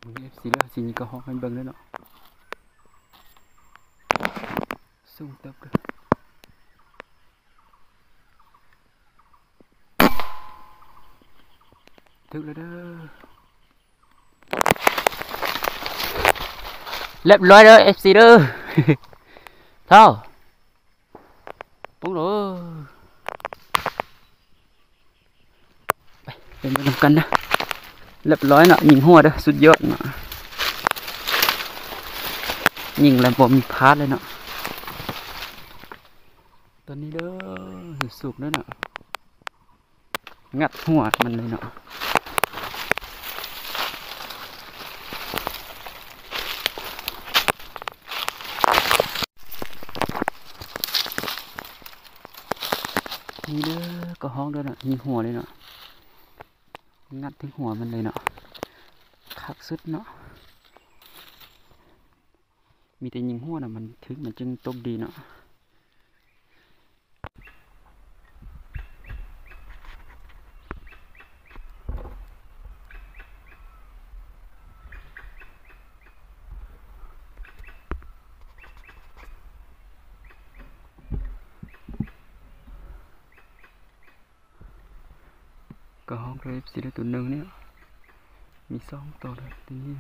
ເບິ່ງເດີ ເອັຟຊີ ເດີ ຊິຍິງກະຮອກໃຫ້ເບິ່ງເດີເນາະ. ສູງເຕີບເດີ. ຖືກແລ້ວເດີ. ລຽບຮ້ອຍເດີ ເອັຟຊີ ເດີ. ເທົ່າ ປຸ້ງໂລ. ໄປ ໄປເບິ່ງນຳກັນເດີ. ລຽບຮ້ອຍເນາະ, ຍິງຫົວເດີ ສຸດຍອດເນາະ. ຍິງແລ້ວບໍ່ມີພາດເລີຍເນາະ. ຕອນນີ້ເດີ ສຸກເດີເນາະ. ງັດຫົວມັນເລີຍເນາະ. ນີ້ເດີ ກະຮອກເດີເນາະ, ຍິງຫົວເລີຍເນາະ. ງັດເຖິງຫົວມັນເລີຍເນາະ. ຄັກສຸດເນາະ. ມີແຕ່ຍິງຫົວນະ ມັນຖືກ ມັນຈຶ່ງຕົກດີເນາະ. ກະຮອກເດີ ເອັຟຊີ ເດີ ໂຕໜຶ່ງນີ້ ມີສອງໂຕເດີ ໂຕນີ້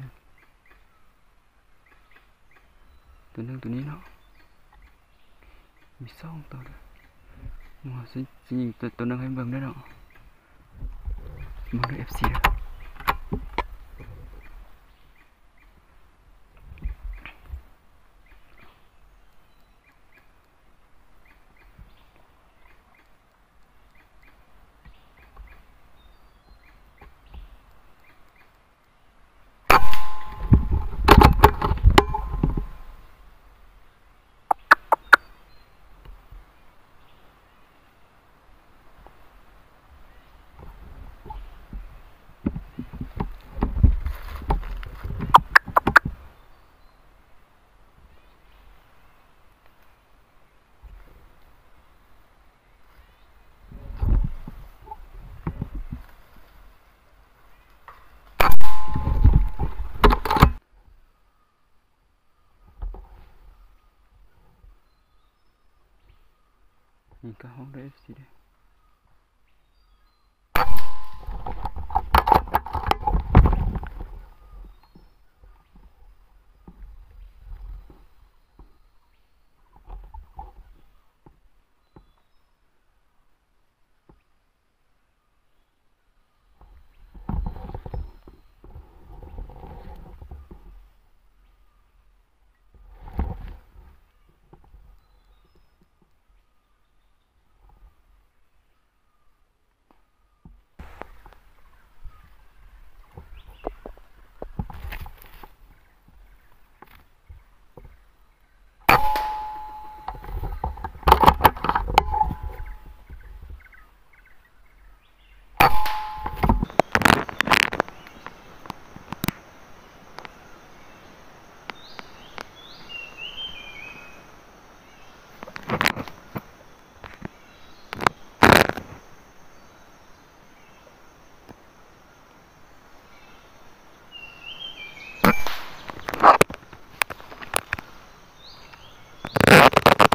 ໂຕໜຶ່ງ ໂຕນີ້ເນາະ ມີສອງໂຕເດີ. ໂອ້ ຊິ ຊິຍິງໂຕ ໂຕໜຶ່ງໃຫ້ເບິ່ງເດີເນາະ. ເບິ່ງເດີ ເອັຟຊີ ເດີ. ນີ້ກະຮອກເດີ ເອັຟຊີ ເດີ.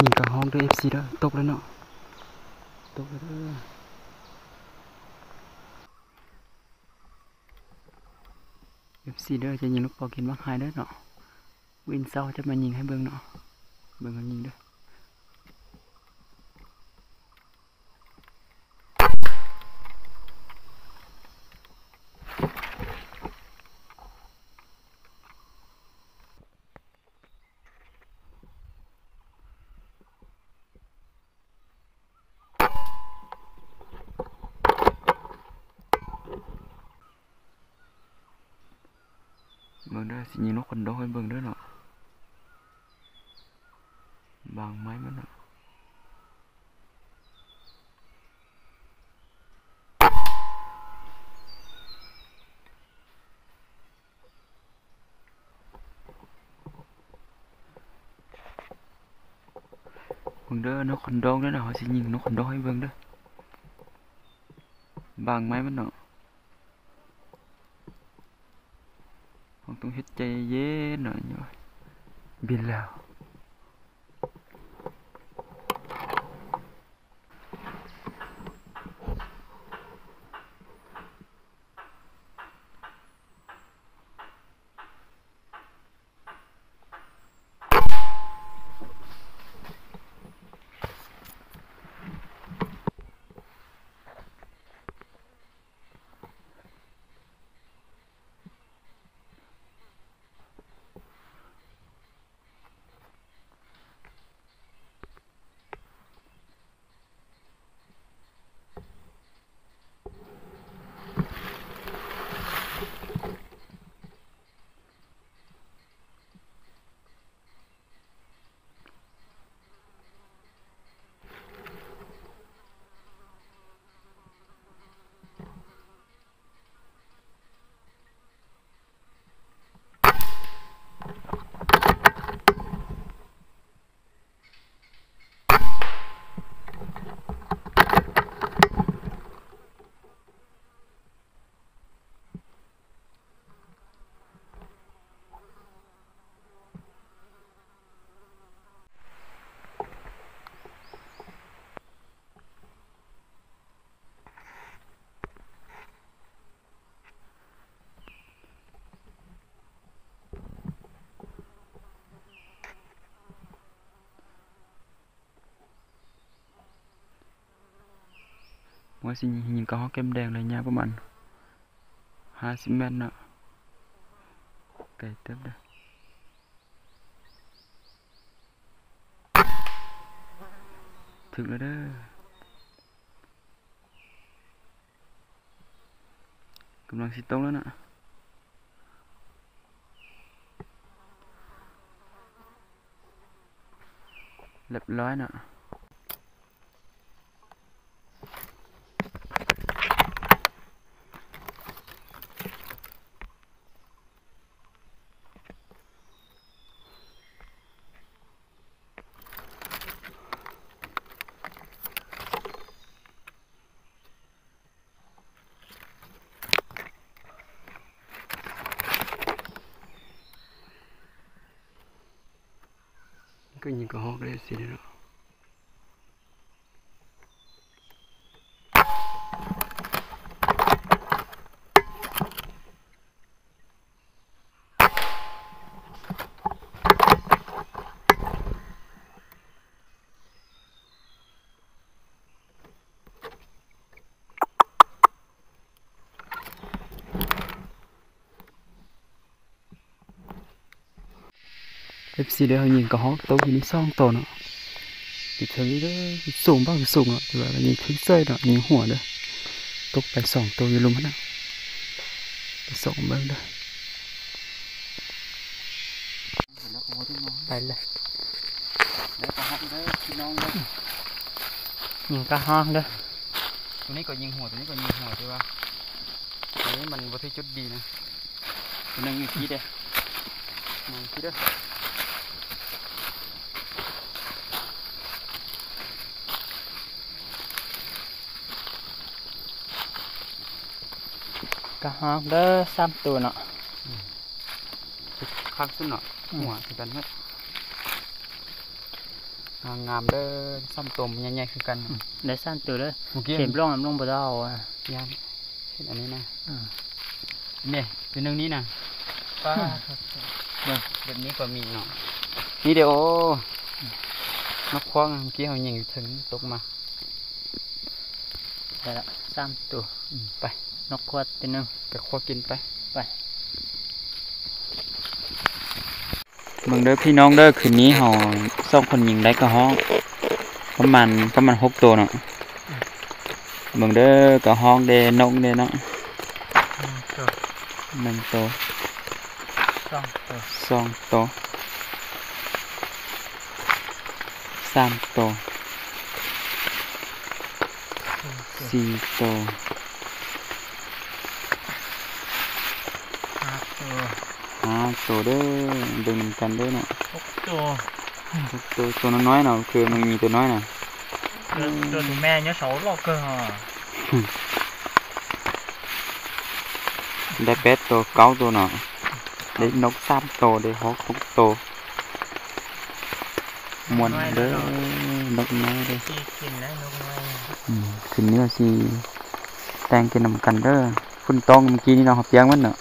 ຍິງກະຮອກເດີ ເອັຟຊີ ເດີ. ຕົກແລ້ວເນາະ ຕົກແລ້ວເດີ ເອັຟຊີ ເດີ. ຈະຍິງລູກເປົ້າກິນໝາກໄຮເດີເນາະ. ມື້ອື່ນເຊົ້າຈະມາຍິງໃຫ້ເບິ່ງເນາະ ເບິ່ງເຮົາຍິງເດີ. ເບິ່ງເດີ ຊິຍິງນົກຄອນໂດໃຫ້ເບິ່ງເດີເນາະ ບາງໄມ້ມັນເນາະ. ເບິ່ງເດີ ນົກຄອນໂດເດີເນາະ ເຮົາຊິຍິງນົກຄອນໂດໃຫ້ເບິ່ງເດີ ບາງໄມ້ມັນເນາະ. ຕ້ອງເຮັດໃຈເຢັນໜ້ອຍ ບິນແລ້ວ. ວ່າຊິຍິງກະຮອກແກ້ມແດງໄລຍະປະມານຫ້າສິບແມັດເນາະ ໄກເຕີບເດີ້. ຖືກແລ້ວເດີ້. ກຳລັງຊິຕົກແລ້ວນະ ຮຽບຮ້ອຍເນາະ. ກໍຍິງກະຮອກໄດ້ຊິເນາະ. ເອັຟຊີ ເດີ ເຮົາຍິງກະຮອກຕົກຢູ່ນີ້ສອງໂຕເນາະ ຢູ່ເທິງນີ້ເດີ ສູງບັກສູງເນາະ ແຕ່ວ່າກໍຍິງຖືກເສີຍເນາະ ຍິງຫົວເດີ ຕົກໄປສອງໂຕຢູ່ລຸ່ມຫັ້ນນະ ໄປສ່ອງເບິ່ງເດີ. ໄປເລີຍ ໄດ້ກະຮອກເດີພີ່ນ້ອງເດີ ຍິງກະຮອກເດີ ໂຕນີ້ກໍຍິງຫົວ ໂຕນີ້ກໍຍິງຫົວ ແຕ່ວ່າອັນນີ້ມັນບໍ່ຖືກຈຸດດີນະ. ໂຕໜຶ່ງຢູ່ພີ້ເດ້ ມາພີ້ເດີ ກະຮອກເດີ ສາມໂຕເນາະ ອືມ ຂ້າງສຸດເນາະ ອືມ ຫົວຄືກັນໝົດ. ງາມໆເດີ ສາມໂຕໃຫຍ່ໆຄືກັນ ອືມ ໄດ້ສາມໂຕເດີ ເຂັມລົງ ລົງບໍ່ໄດ້ເອົາ ຢ້ານເຫັນອັນນີ້ນະ ອືມ ນີ້ ໂຕໜຶ່ງນີ້ນະ ປ້າ ເບິ່ງ ແບບນີ້ກໍມີເນາະ ນີ້ເດ ໂອ້ ອືມ ນົກຄວ້າງ ເມື່ອກີ້ເຮົາຍິງຢູ່ເທິງ ຕົກມາ ໄດ້ລະ ສາມໂຕ ອືມ ໄປ ນົກຄວ້າງໂຕໜຶ່ງ ໄປຄວ້າງກິນໄປ ໄປ. ເບິ່ງເດີພີ່ນ້ອງເດີ ຄືນນີ້ເຮົາສອງຄົນຍິງໄດ້ກະຮອກປະມານ ປະມານຫົກໂຕເນາະ ເບິ່ງເດີ ກະຮອກເດ ນົກເດເນາະ ໜຶ່ງໂຕ ໜຶ່ງໂຕ ສອງໂຕ ສອງໂຕ ສາມໂຕ ສີ່ໂຕ ສີ່ໂຕ ຫ້າໂຕ ຫ້າໂຕເດີ ເບິ່ງນຳກັນເດີເນາະ ຫົກໂຕ ຫົກໂຕ ໂຕນ້ອຍໆເນາະ ຄືມັນມີໂຕນ້ອຍນະ ໂຕ ໂຕແມ່ຍາວເສົາຫຼອກເກີນ ໄດ້ແປດໂຕ ເກົ້າໂຕເນາະ. ໄດ້ນົກສາມໂຕ ໄດ້ຮອກຫົກໂຕ ມ່ວນເດີ ນົກນ້ອຍເດີ ຊິກິນແລ້ວນົກນ້ອຍ ອືມ ຂຶ້ນເໜືອຊິແຕ່ງກິນນຳກັນເດີ ຝຸ່ນຕ້ອງມື້ກີ້ນີ້ເນາະ ເຮົາປຽກມັນເນາະ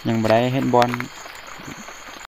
ຍັງບໍ່ໄດ້ເຮັດບ່ອນ